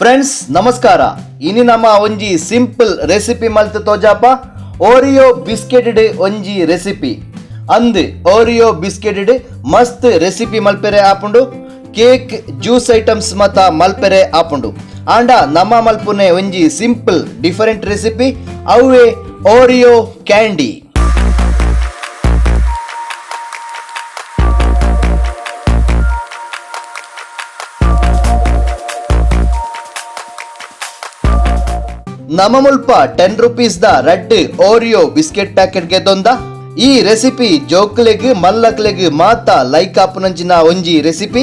Friends ನಮಸ್ಕಾರ. ಇನಿ ನಮ್ಮ ಒಂಜಿ ಸಿಂಪಲ್ ರೆಸಿಪಿ ಮಲ್ತ್ ತೋಜಾಪ. ಓರಿಯೋ ಬಿಸ್ಕೆಟ್ ಒಂಜಿ ರೆಸಿಪಿ ಅಂದ್ ಓರಿಯೋ ಬಿಸ್ಕೆಟ್ ಮಸ್ತ್ ರೆಸಿಪಿ ಮಲ್ಪೆರೆ ಆಪುಂಡು. Cake, juice items ಮತ ಮಲ್ಪೆರೆ ಆಪುಂಡು. ಆಂಡ ನಮ್ಮ ಮಲ್ಪುನೆ ಒಂಜಿ simple different recipe, ಅವ್ವೆ ಓರಿಯೋ ಕ್ಯಾಂಡಿ. ನಮ್ಮ ಮುಲ್ಪ 10 rupees the red Oreo biscuit packet ಗೆದ್ದೊಂದ. ಈ ರೆಸಿಪಿ ಜೋಕ್ಲೆಗ್ ಮಲ್ಲಕ್ಲೆಗ್ ಮಾತ ಲೈಕ್ ಆಪುನಂಚಿನ ಒಂಜಿ ರೆಸಿಪಿ.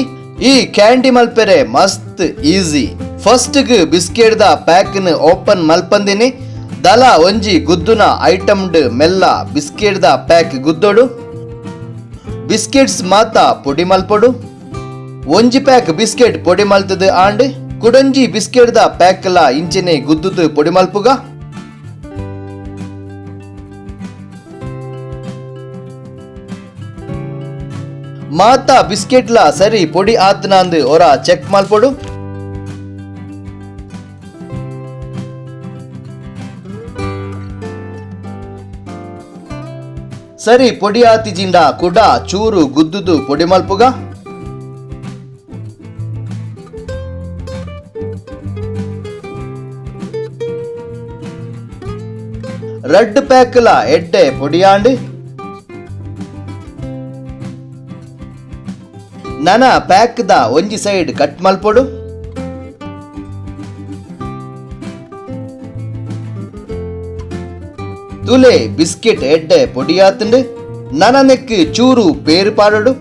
ಈ ಕ್ಯಾಂಡಿ ಮಲ್ಪೆರೆ ಮಸ್ತ್ ಈಸಿ. ಫಸ್ಟ್ ಗ್ ಬಿಸ್ಕೆಟ್ ದ ಪ್ಯಾಕ್ ನ್ ಓಪನ್ ಮಲ್ಪಂದಿನಿ ದಲ ಒಂಜಿ ಗುದ್ದುನ ಐಟಮ್ ಡ್ ಮೆಲ್ಲ ಬಿಸ್ಕೆಟ್ ದ ಪ್ಯಾಕ್ ಗುದ್ದೊಡು. ಬಿಸ್ಕೆಟ್ಸ್ ಮಾತ ಪೊಡಿ ಮಲ್ಪೊಡು. ಒಂಜಿ ಪ್ಯಾಕ್ ಬಿಸ್ಕೆಟ್ ಪೊಡಿ ಮಲ್ತದ ಆಂಡ್ ಕುಡಂಜಿ ಬಿಸ್ಕೆಟ್ ದ ಪ್ಯಾಕ್ ಲ ಇಂಚನೆ ಗುದ್ದುದು ಪೊಡಿ ಮಲ್ಪುಗ. ಮಾತಾ ಬಿಸ್ಕೆಟ್ ಲ ಸರಿ ಪೊಡಿ ಆತ್ನಾಂದ್ ಒರ ಚೆಕ್ ಮಲ್ಪೊಡು. ಸರಿ ಪೊಡಿ ಆತಿಜಿಂಡ ಕುಡ ಚೂರು ಗುದ್ದುದು ಪೊಡಿ ಮಲ್ಪುಗ. ರೆಡ್ ಪ್ಯಾಕ್ಲ ಎಡ್ಡೆ ಪೊಡಿಯಾಂಡ್. ನನ ಪ್ಯಾಕ್ the ಒಂಜಿ ಸೈಡ್ ಕಟ್ ಮಲ್ಪೊಡು. ತುಲೆ ಬಿಸ್ಕೆಟ್ ಎಡ್ಡೆ ಪೊಡಿಯಾತುಂಡು. ನನ ನೆಕ್ ಚೂರು ಪೇರು ಪಾಡೊಡು.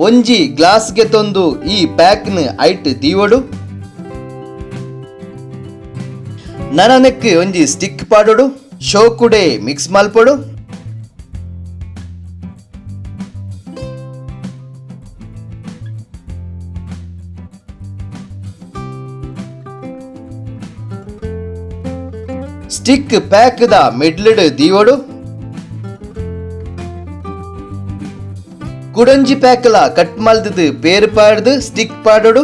ಒಂಜಿ ಗ್ಲಾಸ್ಗೆ ತಂದು ಈ ಪ್ಯಾಕ್ನ್ ಐಟ್ ದೀವೊಡು. ನನ ನೆಕ್ ಒಂಜಿ ಸ್ಟಿಕ್ ಪಾಡೊಡು. ಶೋಕುಡೆ ಮಿಕ್ಸ್ ಮಲ್ಪೊಡು. Stick pack the ಮಿಡ್ಲ್ಡ್ ದೀವೊಡು. ಕುಡಂಜಿ ಪ್ಯಾಕ್ಲ ಕಟ್ ಮಲ್ದದು ಪೇರು ಪಾಡ್ದು ಸ್ಟಿಕ್ ಪಾಡೊಡು.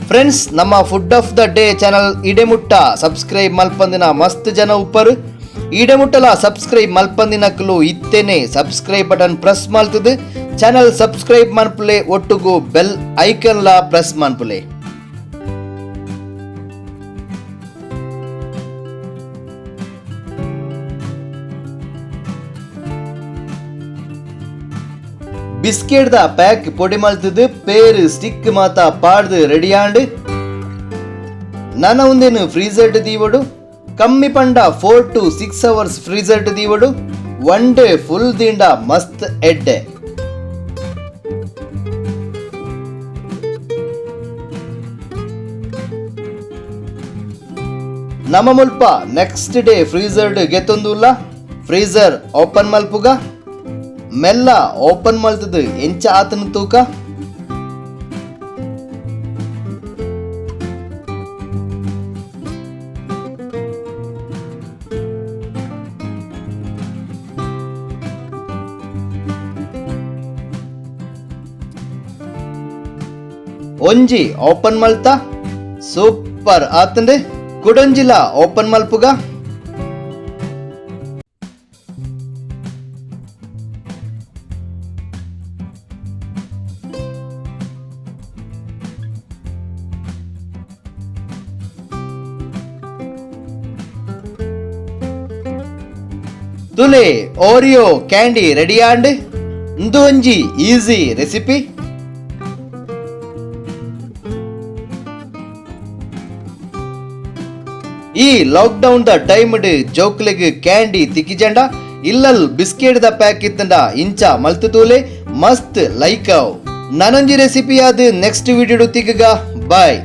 ಫ್ರೆಂಡ್ಸ್, ನಮ್ಮ food of the day channel ಇಡೆಮುಟ್ಟ subscribe ಮಲ್ಪಂದಿನ ಮಸ್ತ್ ಜನ ಉಪ್ಪರು. ಇಡೆಮುಟ್ಟಲ ಸಬ್ಸ್ಕ್ರೈಬ್ ಮಲ್ಪಂದಿನಕ್ಲು ಇತ್ತೇನೆ subscribe button press ಮಲ್ತದು channel subscribe ಮನ್ಪುಲೆ, ಒಟ್ಟುಗು ಬೆಲ್ ಐಕನ್ ಲಾ ಪ್ರೆಸ್ ಮನ್ಪುಲೆ. Biscuit the pack ಪೊಡಿ ಮಲ್ತದು ಪೇರು ಸ್ಟಿಕ್ ಮಾತ ಪಾಡ್ದು ರೆಡಿ ಆಂಡ್. ನನ ಉಂದೆನು ಫ್ರೀಜರ್ ದೀವಡು. ಕಮ್ಮಿ ಪಂಡ 4 to 6 hours freezer ದೀವಡು. One day full ದಿಂಡ ಮಸ್ತ್ ಎಡ್ಡೆ. ನಮ್ಮ ಮುಲ್ಪ next day freezer ಗೆತ್ತೊಂದುಲ್ಲ. Freezer open ಮಲ್ಪುಗ. ಮೆಲ್ಲ ಓಪನ್ ಮಲ್ತದು ಎಂಚ ಆತನ ತೂಕ. ಒಂಜಿ ಓಪನ್ ಮಲ್ತ, ಸೂಪರ್ ಆತಂಡೆ. ಕುಡೊಂಜಿಲ ಓಪನ್ ಮಲ್ಪುಗ. ತುಲೆ Oreo candy ready and. ಇಂದು ಒಂಜಿ ಈಸಿ ರೆಸಿಪಿ. ಈ lockdown the time ಜೋಕ್ಲೆಗ್ candy ತಿಕ್ಕಿಜಂಡ ಇಲ್ಲಲ್ biscuit the pack ಇತ್ತಂಡ ಇಂಚ ಮಲ್ತು ತೂಲೆ, ಮಸ್ತ್ ಲೈಕ್ ಅವ್. ನನೊಂಜಿ ರೆಸಿಪಿ ಆದ್ ನೆಕ್ಸ್ಟ್ ವಿಡಿಯೋ ತಿಕ್ಕಗ. ಬಾಯ್.